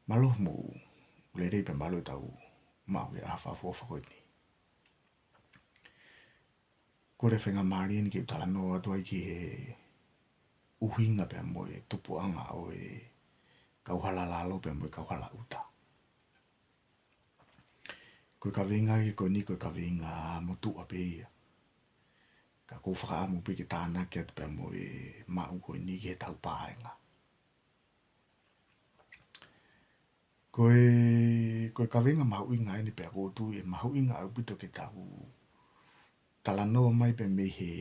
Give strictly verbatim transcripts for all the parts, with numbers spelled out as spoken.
Mālō mo e lelei pea mālō ʻetau maʻu e ʻaho fakaʻofoʻofa ko eni. Ko e faingamālie eni ke u talanoa atu ai ki he ʻuhinga pea mo e tupuʻanga ʻo e kauhala lalo pea mo e kauhala ʻuta. Ko e kaveinga ia ko eni ko e kaveinga motuʻa pē ia. Ka ʻoku ou fakaʻamu pē ke tānaki atu pea mo e maʻu ko eni ki heʻetau paenga. Ko e, ko e kaveinga mahuʻinga eni pea ʻoku ou tui ʻe mahuʻinga ʻaupito ke tau talanoa mai pē mei he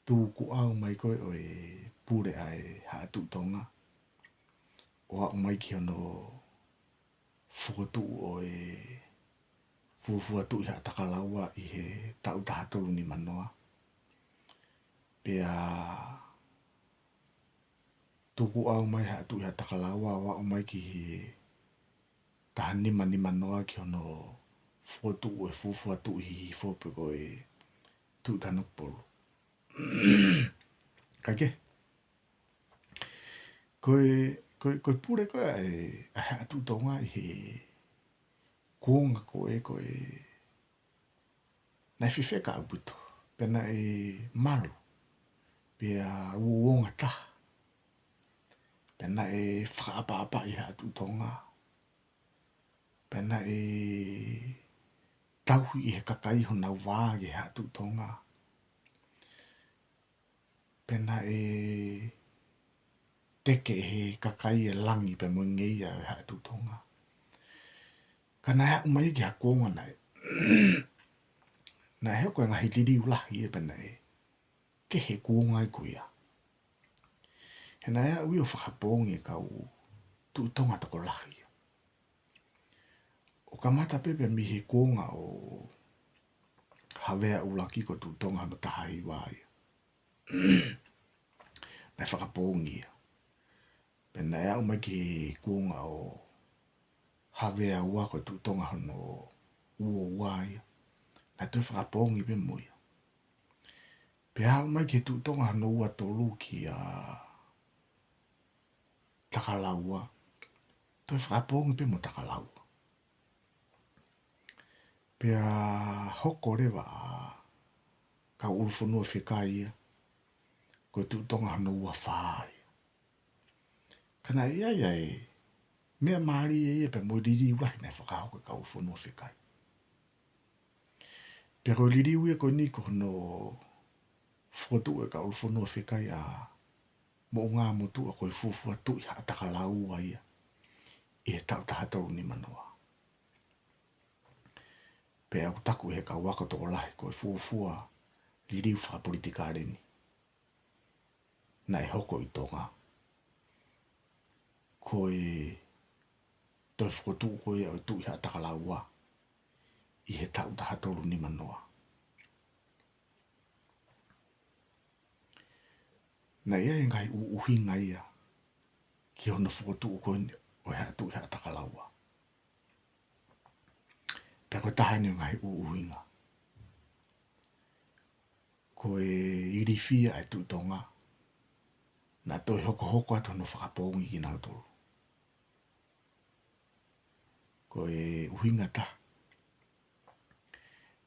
tukuʻau mai ko ē ʻo e pule ʻa e Haʻa Tuʻi Tonga ʻo aʻu mai ki hono fokotuʻu ʻo e fuofua Tuʻi Haʻatakalaua ʻi he taʻu taha tolu nima noa. Pea tukuʻau mai Haʻa Tuʻi Haʻatakalaua ʻo aʻu mai ki he taha nima nima noa ki hono fokotuʻu ʻo e fuofua Tuʻi Hihifo pe ko e Tuʻi Kanokupolu. Kae kehe, ko e, ko e, ko e pule ko ē ʻa e, ʻa e Haʻa Tuʻi Tonga ʻi he kuonga ko ē, ko ē naʻe fefeka ʻaupito, pea naʻe malu, pea uouongataha, pea naʻe fakaʻapaʻapaʻi e Haʻa Tuʻi Tonga, pea naʻe tauhi ʻe he kakai honau vā ki he Haʻa Tuʻi Tonga, pea naʻe teke ʻe he kakai e langi pea mo e ngeia ʻo e Haʻa Tuʻi Tonga. Ka naʻe aʻu mai ki ha kuonga naʻe, naʻe hoko e ngaahi liliu lahi ia pea naʻe kehe e kuonga ia ko ia. He naʻe aʻu ia ʻo fakapoongi e kau Tuʻi Tonga tokolahi ia. ʻO kamata pē pea mei he kuonga ʻo Havea ʻUluaki ko e Tuʻi Tonga hono taha hiva ia. Naʻe fakapoongi ia. Pea naʻe aʻu mai ki he kuonga ʻo Havea Ua ko e Tuʻi Tonga hono ua ua ia. Naʻe toe fakapoongi pē mo ia. Pea aʻu mai ki he Tuʻi Tonga hono ua tolu kia Takalaua. Toe fakapoongi pē mo Takalaua. Pea hoko leva ʻa Kauʻulufonua Fekai ia ko e Tuʻi Tonga hono ua fā ia. Ka naʻe ʻi ai ʻa e meʻa mālie ia pea mo e liliu lahi naʻe fakahoko ʻe Kauʻulufonua Fekai. Pea ko e liliu ia ko eni ko hono fokotuʻu ʻe Kauʻulufonua Fekai ʻa Moʻungāmotuʻa ko e fuofua Tuʻi Haʻatakalaua ia ʻi he taʻu taha tolu nima noa. Pea ʻoku taku ʻe he kau ako tokolahi ko e fuofua liliu fakapolitikale ni naʻe hoko ʻi Tonga ko e toe fokotuʻu ko ia ʻo e Tuʻi Haʻatakalaua ʻi he taʻu taha tolu nima noa. Naʻe ʻi ai e ngaahi ʻuhinga ia ki hono fokotuʻu ko eni ʻo e Haʻa Tuʻi Haʻatakalaua. Pea ko e taha eni ʻo e ngaahi ʻuhinga, ko e ilifia ʻa e Tuʻi Tonga, naʻe toe hokohoko atu hono fakapoongi kinautolu. Ko e ʻuhinga ʻe taha,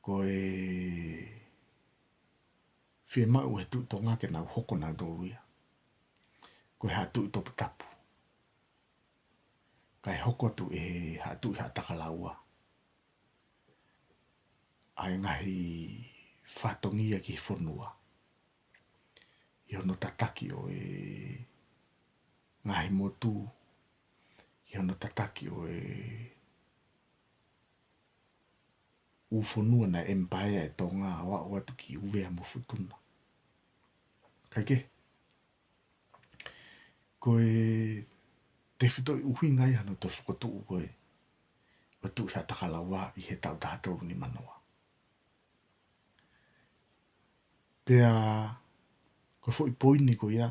ko e fiemaʻu ʻe he Tuʻi Tonga ke nau hoko nautolu ia ko e Haʻa Tuʻi Toputapu, kae hoko atu ʻe he Haʻa Tuʻi Haʻatakalaua ʻa e ngaahi fatongia ki he fonua ʻi hono tataki ʻo e ngaahi motu, ʻi hono tataki ʻo e ʻū fonua naʻe ʻemipaea ʻe Tonga ʻo aʻu atu ki ʻUvea mo Futuna. Kae kehe, ko e tefitoʻi ʻuhinga ia hono toe fokotuʻu ko ē ʻo e Tuʻi Haʻatakalaua ʻi he taʻu taha tolu nima noa. Pea ko e foʻi poini ko ia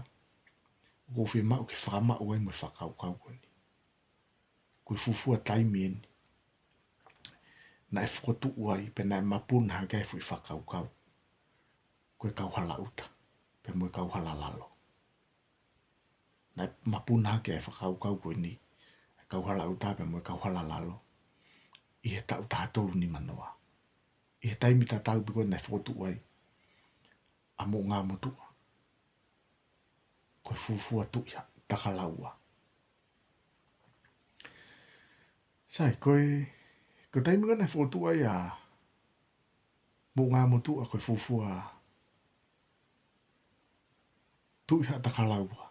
ʻoku ou fiemaʻu ke fakamaʻu ai mo e fakakaukau ko eni. Ko e fuofua taimi eni naʻe fokotuʻu ai, pe naʻe mapuna hake ai e foʻi fakakaukau ko e kauhala ʻuta pea mo e kauhala lalo. Naʻe mapuna hake e fakakaukau ko eni, e kauhala ʻuta pea mo e kauhala lalo ʻi he taʻu taha tolu nima noa, ʻi he taimi tatau pē ko ē naʻe fokotuʻu ai ʻa Moʻungāmotuʻa ko e fuofua Tuʻi Haʻatakalaua. Sai, ko e, ko e taimi ko ē naʻe fokotuʻu ai ʻa Moʻungāmotuʻa ko e fuofua Tuʻi Haʻatakalaua,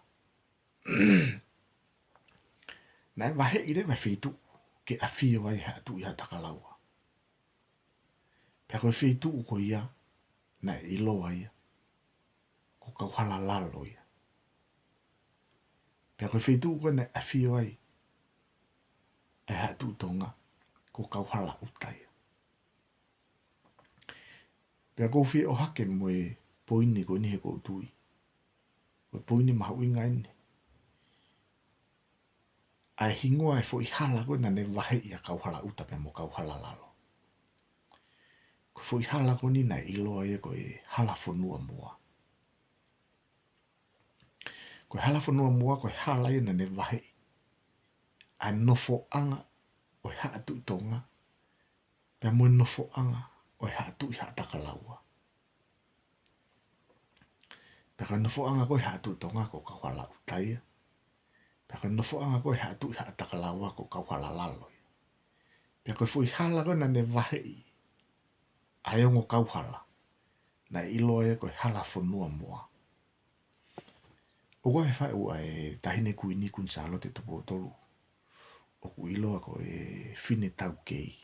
naʻe vaheʻi leva e feituʻu ke ʻafio ai e Haʻa Tuʻi Haʻatakalaua. Pea ko e feituʻu ko ia naʻe ʻiloa ia ko Kauhala Lalo ia. Pea ko e feituʻu ko ē naʻe ʻafio ai e Haʻa Tuʻi Tonga ko Kauhala ʻUta ia. Pea ʻoku ou fie ʻohake mo e poini ko eni he ʻoku ou tui ko e poini mahuʻinga eni. ʻA e hingoa e foʻi hala ko ē naʻa ne vaheʻi ʻa Kauhala ʻUta pea mo Kauhala Lalo. Ko e foʻi hala ko eni naʻe ʻiloa ia ko e Hala Fonua Moa. Ko e Hala Fonua Moa ko e hala ia naʻa ne vaheʻi ʻa e nofoʻanga ʻo e Haʻa Tuʻi Tonga pea mo e nofoʻanga ʻo e Haʻa Tuʻi Haʻatakalaua. Pea ko e nofoʻanga ko ē Haʻa Tuʻi Tonga ko Kauhala ʻUta ia. Pea ko e nofoʻanga ko ē Haʻa Tuʻi Haʻatakalaua ko Kauhala Lalo ia. Pea ko e foʻi hala ko ē naʻa ne vaheʻi ʻa e ongo kauhala naʻe ʻiloa ia ko e Hala Fonua Moa. ʻOku ʻi ai e faʻu ʻa e Taʻahine Kuini, Kuini Sālote Tupou Tolu, ʻoku ʻiloa ko e Fine Taukei.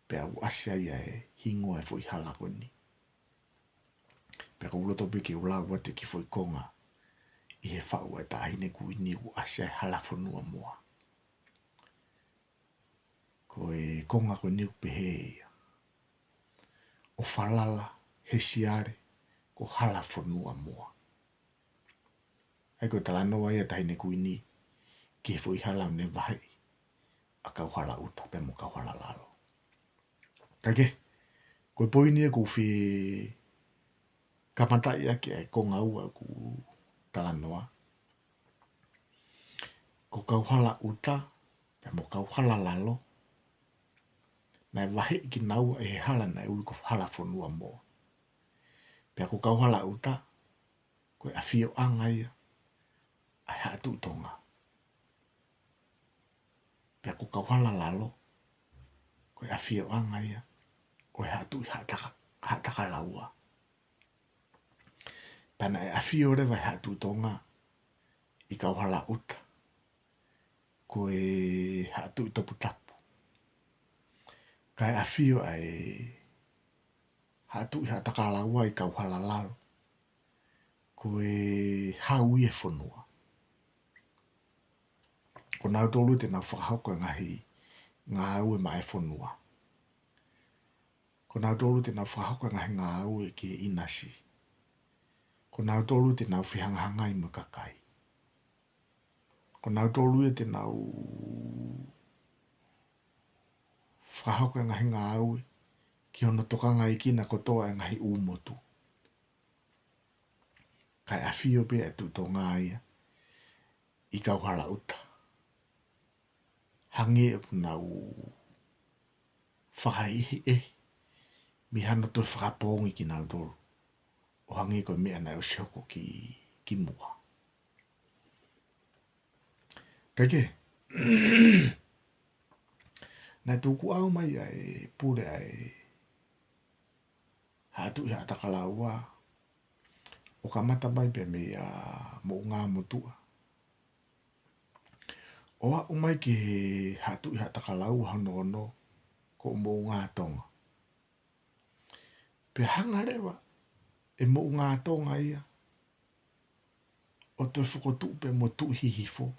Pea ʻoku ʻasi ai ʻa e hingoa e foʻi hala ko eni. Pea ʻoku ou loto pē ke u lau atu e kiʻi foʻi konga ʻi he faʻu ʻa e Taʻahine Kuini ʻoku ʻasi ai e Hala Fonua Moa. Ko e konga ko eni ʻoku pehē ia: ʻO falala he siale ko Hala Fonua Moa. ʻA ia ko e talanoa ia ʻa e Taʻahine Kuini ki he foʻi hala naʻa ne vaheʻi ʻa Kauhala ʻUta pea mo Kauhala Lalo. Kae kehe, ko e poini ia ʻoku ou fie kamataʻi ʻaki ʻa e konga ua ʻeku talanoa. Ko Kauhala ʻUta pea mo Kauhala Lalo, naʻe vaheʻi kinaua ʻe he hala naʻe ui ko Hala Fonua Moa. Pea ko Kauhala ʻUta, ko e ʻafioʻanga ia ʻa e Haʻa Tuʻi Tonga. Pea ko Kauhala Lalo, ko e ʻafioʻanga ia ʻo e Haʻa Tuʻi Haʻataka-, Haʻatakalaua. Pea naʻe ʻafio leva e Haʻa Tuʻi Tonga ʻi Kauhala ʻUta ko e Haʻa Tuʻi Toputapu. Kae ʻafio ʻa e Haʻa Tuʻi Haʻatakalaua ʻi Kauhala Lalo ko e Hau ʻi he Fonua. Ko nautolu te nau fakahoko e ngaahi ngāue maʻa e fonua. Ko nautolu te nau fakahoko e ngaahi ngāue ki he ʻinasi. Ko nautolu te nau fehangahangai mo e kakai. Ko nautolu ia te nau fakahoko e ngaahi ngāue ki hono tokangaekina kotoa e ngaahi ʻū motu. Kae ʻafio pē ʻa e Tuʻi Tonga ia ʻi Kauhala ʻUta. Hangē ʻoku nau fakaʻehiʻehi mei hano toe fakapoongi kinautolu, ʻo hangē ko e meʻa naʻe ʻosi hoko ki, kimuʻa. Kae kehe, naʻe tukuʻau mai ʻa e pule ʻa e Haʻa Tuʻi Haʻatakalaua, ʻo kamata mai pē meia Moʻungāmotuʻa, ʻo aʻu mai ki he Haʻa Tuʻi Haʻatakalaua hono ono, ko Moʻungātonga. Pea hanga leva ʻe Moʻungātonga ia ʻo toe fokotuʻu pē mo Tuʻi Hihifo,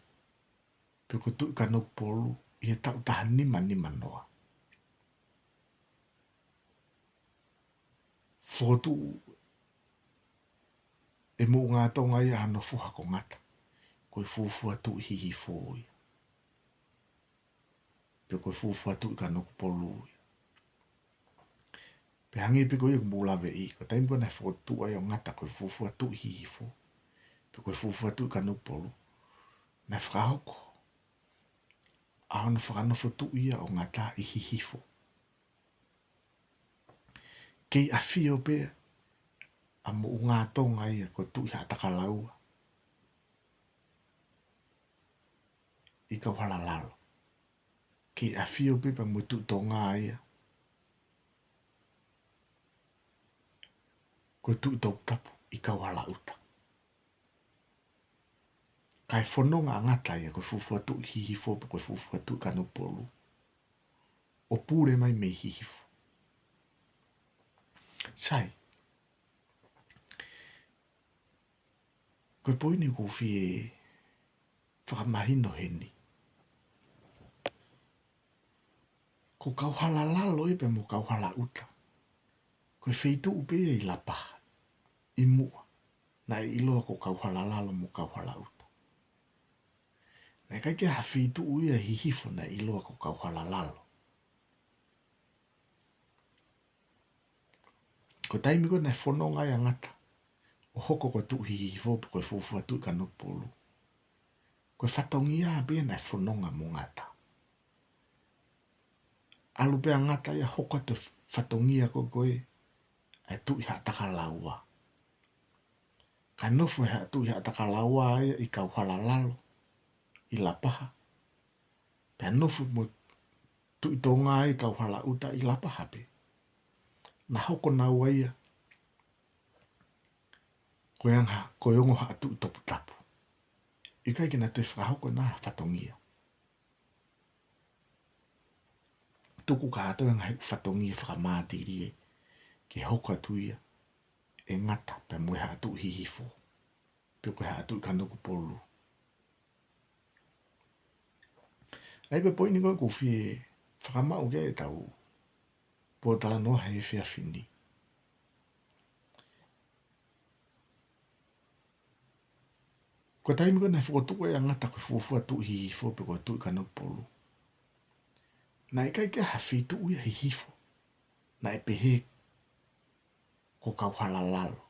pe ko Tuʻi Kanokupolu, ʻi he taʻu taha nima nima noa. Fokotuʻu ʻe Moʻungātonga ia hano foha ko Ngata, ko e fuofua Tuʻi Hihifo ia, pe ko e fuofua Tuʻi Kanokupolu ia. Pea hangē pē ko ia ʻoku mou laveʻi, ko e taimi ko ē naʻe fokotuʻu ai ʻo Ngata ko e fuofua Tuʻi Hihifo, pe ko e fuofua Tuʻi Kanokupolu, naʻe fakahoko ʻa hono fakanofo tuʻi ia ʻo Ngata ʻi Hihifo. Kei ʻafio pē ʻa Moʻungātonga ia ko e Tuʻi Haʻatakalaua ʻi Kauhalalalo. Kei ʻafio pē pea mo e Tuʻi Tonga ia ko e Tuʻi Toputapu ʻi Kauhalaʻuta. Kae fononga ʻa Ngata ia ko e fuofua Tuʻi Hihifo pe ko e fuofua Tuʻi Kanokupolu, ʻo pule mai mei Hihifo. Sai, ko e poini ʻoku ou fie fakamahino heni, ko Kauhalalalo ia pea mo Kauhalaʻuta, ko e feituʻu pē ia ʻi Lapaha ʻi muʻa naʻe ʻiloa ko Kauhalalalo mo Kauhalaʻuta. Naʻe ʻikai ke ʻi ai ha feituʻu ia ʻi Hihifo naʻe ʻiloa ko Kauhalalalo. Ko e taimi ko ē naʻe fononga ai ʻa Ngata ʻo hoko ko e Tuʻi Hihifo pe ko e fuofua Tuʻi Kanokupolu, ko e fatongia pē ia naʻe fononga mo Ngata. ʻAlu pē ʻa Ngata ia ʻo hoko atu e fatongia ko ē ʻa e Tuʻi Haʻatakalaua. Kae nofo ʻa e Tuʻi Haʻatakalaua ia ʻi Kauhalalalo ʻi Lapaha, pea nofo mo e Tuʻi Tonga ʻi Kauhalaʻuta ʻi Lapaha pē. Naʻe hoko naua ia ko e anga, ko e ongo Haʻa Tuʻi Toputapu. ʻIkai ke na toe fakahoko ʻe na ha fatongia. Tuku kātoa e ngaahi fatongia fakamātelie ke hoko atu ia ʻe Ngata pea mo e Haʻa Tuʻi Hihifo pe ko e Haʻa Tuʻi Kanokupolu. ʻA ia ko e poini ko ē ʻoku ou fie fakamaʻu ki ai ʻetau pōtalanoa he efiafi ni. Ko e taimi ko ē naʻe fokotuʻu ai ʻa Ngata ko e fuofua Tuʻi Hihifo pe ko e Tuʻi Kanokupolu, naʻe ʻikai ke ʻi ai ha feituʻu ia ʻi Hihifo naʻe pehē ko Kauhalalalo.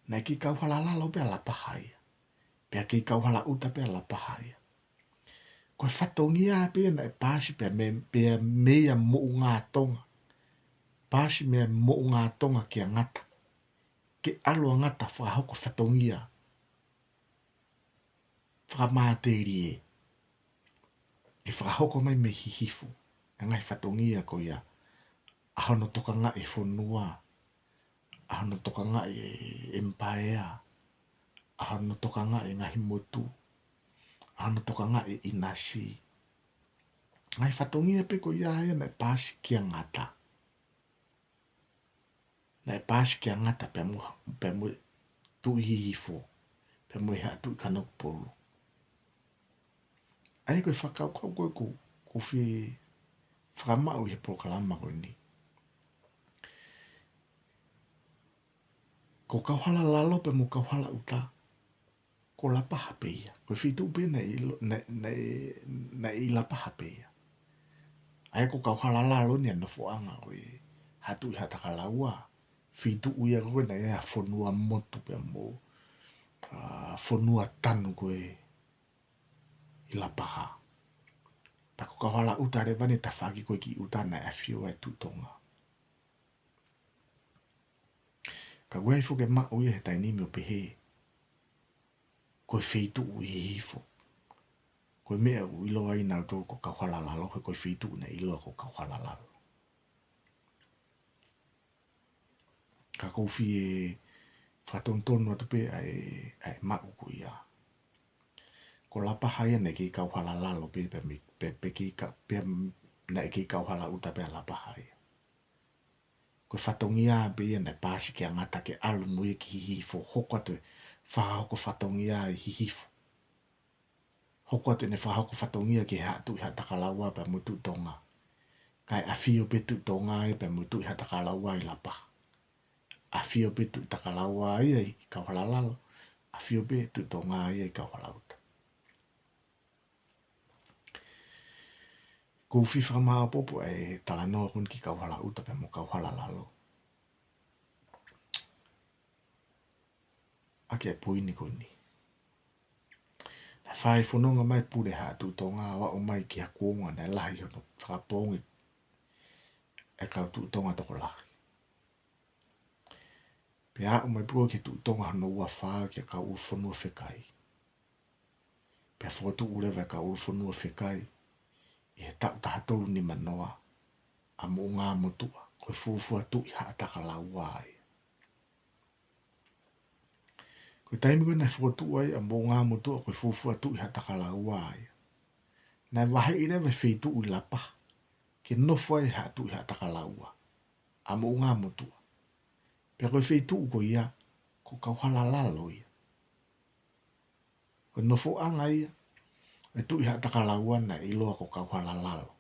Naʻe kei Kauhalalalo pē ʻa Lapaha ia, pea kei Kauhalaʻuta pē ʻa Lapaha ia. Ko e fatongia pē ia naʻe paasi pea mei, pea meia Moʻungātonga. Paasi meia Moʻungātonga kia Ngata, ke ʻalu ʻa Ngata ʻo fakahoko fatongia fakamātelie ke fakahoko mai mei Hihifo e ngaahi fatongia ko ia, ʻa hono tokangaʻi e fonua, ʻa hono tokangaʻi e ʻemipaea, ʻa hono tokangaʻi e ngaahi motu, ʻa hono tokangaʻi e ʻinasi. Ngaahi fatongia pē ko ia ia naʻe paasi kia Ngata. Naʻe paasi kia Ngata pea mo, pea mo e Tuʻi Hihifo, pea mo e Haʻa Tuʻi Kanokupolu. ʻA ia ko e fakakaukau ko ē ʻoku, ʻoku ou fie fakamaʻu ʻi he polokalama ko eni, ko Kauhalalalo pea mo Kauhalaʻuta, ko Lapaha pē ia. Ko e feituʻu pē naʻe ʻilo-, naʻe, naʻe, naʻe ʻi Lapaha pē ia. ʻA ia ko Kauhalalalo eni ʻa e nofoʻanga ʻo e Haʻa Tuʻi Haʻatakalaua. Feituʻu ia ko ē naʻe ʻi ai ʻa e fonua motu pea mo, ʻa, fonua tanu ko ē ʻi Lapaha. Pea ko Kauhalaʻuta leva eni e tafaʻaki ko ē ki ʻuta naʻe ʻafio ai e Tuʻi Tonga. Ka ʻoku ʻi ai foki e maʻu ia he taimi ni ʻo pehē ko e feituʻu ʻi Hihifo. Ko e meʻa ʻoku ʻiloa ai nautolu ko Kauhalalalo, he ko e feituʻu naʻe ʻiloa ko Kauhalalalo. Ka ʻoku ou fie fakatonutonu atu pē ʻa e, ʻa e maʻu ko ia. Ko Lapaha ia naʻe kei Kauhalalalo pē, pea mei, pea, pea kei ka-, pea naʻe kei Kauhalaʻuta pē ʻa Lapaha ia. Ko e fatongia pē ia naʻe paasi kia Ngata ke ʻalu mo ia ki Hihifo, hoko atu e fakahoko fatongia ʻi Hihifo. Hoko atu ʻene fakahoko fatongia ki he Haʻa Tuʻi Haʻatakalaua pea mo e Tuʻi Tonga. Kae ʻafio pē Tuʻi Tonga ia pea mo e Tuʻi Haʻatakalaua ʻi Lapaha. ʻAfio pē Tuʻi Takalaua ia ʻi Kauhalalalo, ʻafio pē Tuʻi Tonga ia ʻi Kauhalaʻuta. ʻOku ou fie fakamāopoopo e talanoa ko eni ki Kauhalaʻuta pea mo Kauhalalalo ʻaki e poini ko eni. Naʻe fai fononga mai pule Haʻa Tuʻi Tonga ʻo aʻu mai ki ha kuonga naʻe lahi hono fakapoongi e kau Tuʻi Tonga tokolahi. Pea aʻu mai pē ki he Tuʻi Tonga hono ua fā ki he kau ʻulufonua fekai. Pea fokotuʻu leva e kau ʻulufonua fekai ʻi he taʻu taha tolu nima noa ʻa Moʻungāmotuʻa, ko e fuofua Tuʻi Haʻatakalaua ia. Ko e taimi ko ē naʻe fokotuʻu ai ʻa Moʻungāmotuʻa ko e fuofua Tuʻi Haʻatakalaua ia, naʻe vaheʻi leva e feituʻu ʻi Lapaha ke nofo ai e Haʻa Tuʻi Haʻatakalaua ʻa Moʻungāmotuʻa. Pea ko e feituʻu ko ia ko Kauhalalalo ia. Ko e nofoʻanga ia ʻo e Tuʻi Haʻatakalaua naʻe ʻiloa ko Kauhalalalo.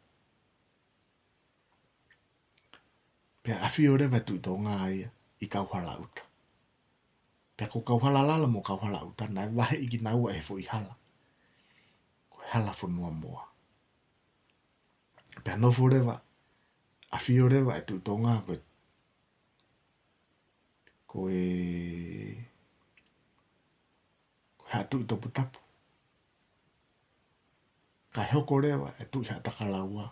Pea ʻafio leva e Tuʻi Tonga ia ʻi Kauhalaʻuta. Pea ko Kauhalalalo mo Kauhalaʻuta naʻe vaheʻi kinaua ʻe he foʻi hala ko e Halafonuamoa. Pea nofo leva, ʻafio leva e Tuʻi Tonga ko e, ko e ko e Haʻa Tuʻi Toputapu. Kae hoko leva e Tuʻi Haʻatakalaua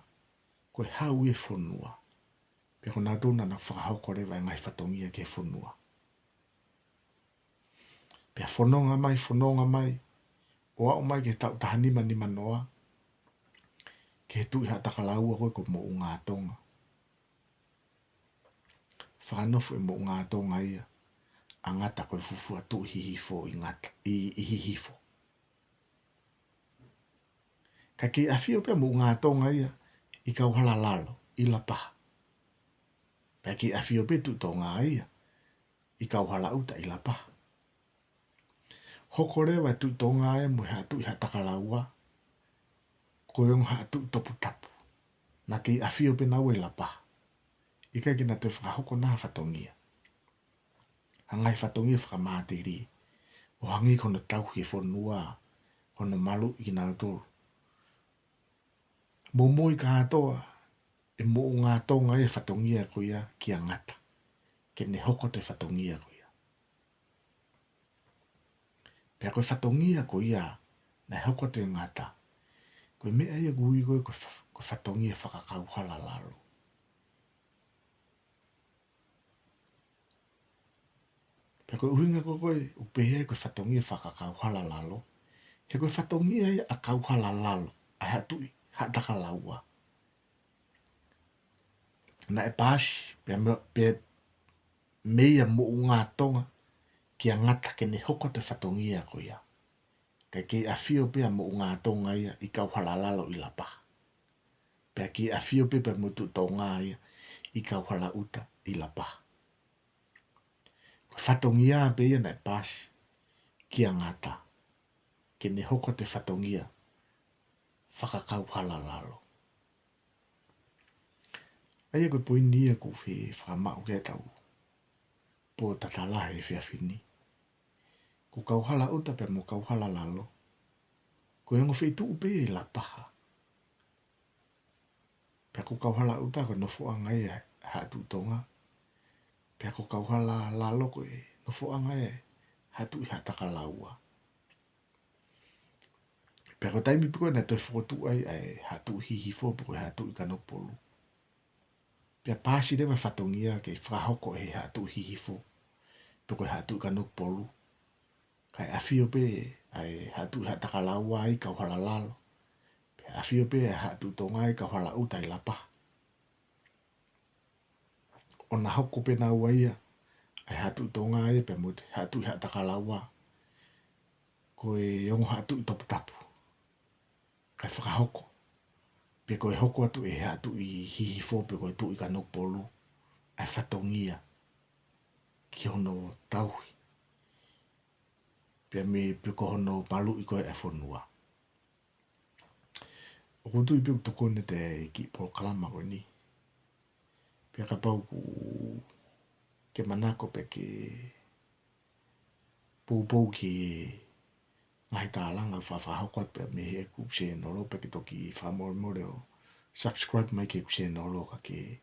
ko e Hau ʻi he fonua. Pea ko nautolu naʻa nau fakahoko leva e ngaahi fatongia ki he fonua. Pea fononga mai, fononga mai ʻo aʻu mai ki he taʻu taha nima nima noa ki he Tuʻi Haʻatakalaua ko ē ko Moʻungātonga. Fakanofo ʻe Moʻungātonga ia ʻa Ngata ko e fuofua Tuʻi Hihifo ʻi Ngata, ʻi, ʻi Hihifo. Kae kei ʻafio pē ʻa Moʻungātonga ia ʻi Kauhalalalo ʻi Lapaha. Pea kei ʻafio pē Tuʻi Tonga ia ʻi Kauhalaʻuta ʻi Lapaha. Hoko leva e Tuʻi Tonga ia mo e Haʻa Tuʻi Haʻatakalaua ko e ongo Haʻa Tuʻi Toputapu. Naʻa kei ʻafio pē naua ʻi Lapaha. ʻIkai ke na toe fakahoko ha fatongia. Ha ngaahi fatongia fakamatelie ʻo hangē ko hono tauhi e fonua, ko hono maluʻi kinautolu. Momoi kātoa ʻe Moʻungātonga ia e fatongia ko ia kia Ngata ke ne hoko atu e fatongia ko ia. Pea ko e fatongia ko ia naʻe hoko atu ʻe Ngata, ko e meʻa ia ʻoku ui ko ē ko e fa-, ko e fatongia fakakauhalalalo. Pea ko e ʻuhinga ko ē ʻoku pehē ai ko e fatongia fakakauhalalalo, he ko e fatongia ia ʻa Kauhalalalo, ʻa e Haʻa Tuʻi Haʻatakalaua, naʻe paasi pea mo-, pea meia Moʻungātonga kia Ngata ke ne hoko atu e fatongia ko ia. Kae kei ʻafio pē ʻa Moʻungātonga ia ʻi Kauhalalalo ʻi Lapaha. Pea kei ʻafio pē pea mo Tuʻi Tonga ia ʻi Kauhalaʻuta ʻi Lapaha. Ko e fatongia pē ia naʻe paasi kia Ngata ke ne hoko atu e fatongia fakakauhalalalo. ʻA ia ko e poini ia ʻoku ou fie fakamaʻu ki ai ʻetau pōtatala he efiafi ni. Ko Kauhalaʻuta pea mo Kauhalalalo, ko e ongo feituʻu pē ʻi Lapaha. Pea ko Kauhalaʻuta ko e nofoʻanga ia ʻo e Haʻa Tuʻi Tonga. Pea ko Kauhalalalo ko e nofoʻanga ia ʻo e Haʻa Tuʻi Haʻatakalaua. Pea ko e taimi pē ko ē naʻe toe fokotuʻu ai ʻa e Haʻa Tuʻi Hihifo pe ko e Haʻa Tuʻi Kanokupolu, pea paasi leva e fatongia ke fakahoko ʻe he Haʻa Tuʻi Hihifo pe ko e Haʻa Tuʻi Kanokupolu, kae ʻafio pē ʻa e Haʻa Tuʻi Haʻatakalaua ʻi Kauhalalalo, pea ʻafio pē ʻa e Haʻa Tuʻi Tonga ʻi Kauhalaʻuta ʻi Lapaha. ʻO na hoko pē naua ia, ʻa e Haʻa Tuʻi Tonga ia pea mo e Haʻa Tuʻi Haʻatakalaua, ko e ongo Haʻa Tuʻi Toputapu. Kae fakahoko, pe ko e hoko atu ʻe he Haʻa Tuʻi Hihifo pe ko e Tuʻi Kanokupolu, ʻa e fatongia ki hono tauhi, pea mo e, pe ko hono maluʻi ko ē ʻa e fonua. ʻOku ou tui pē ʻoku tokoni atu e kiʻi polokalama ko eni. Pea kapau ʻoku ke manako pē ke poupou ki he ngaahi tālanga ʻoku fakahoko atu pē mei heʻeku sēnolo, pea ke toki fakamolemole ʻo subscribe mai ki heʻeku sēnolo ka ke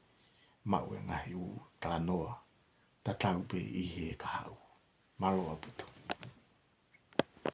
maʻu e ngaahi ʻū talanoa tatau pē ʻi he kahaʻu. Mālō ʻaupito.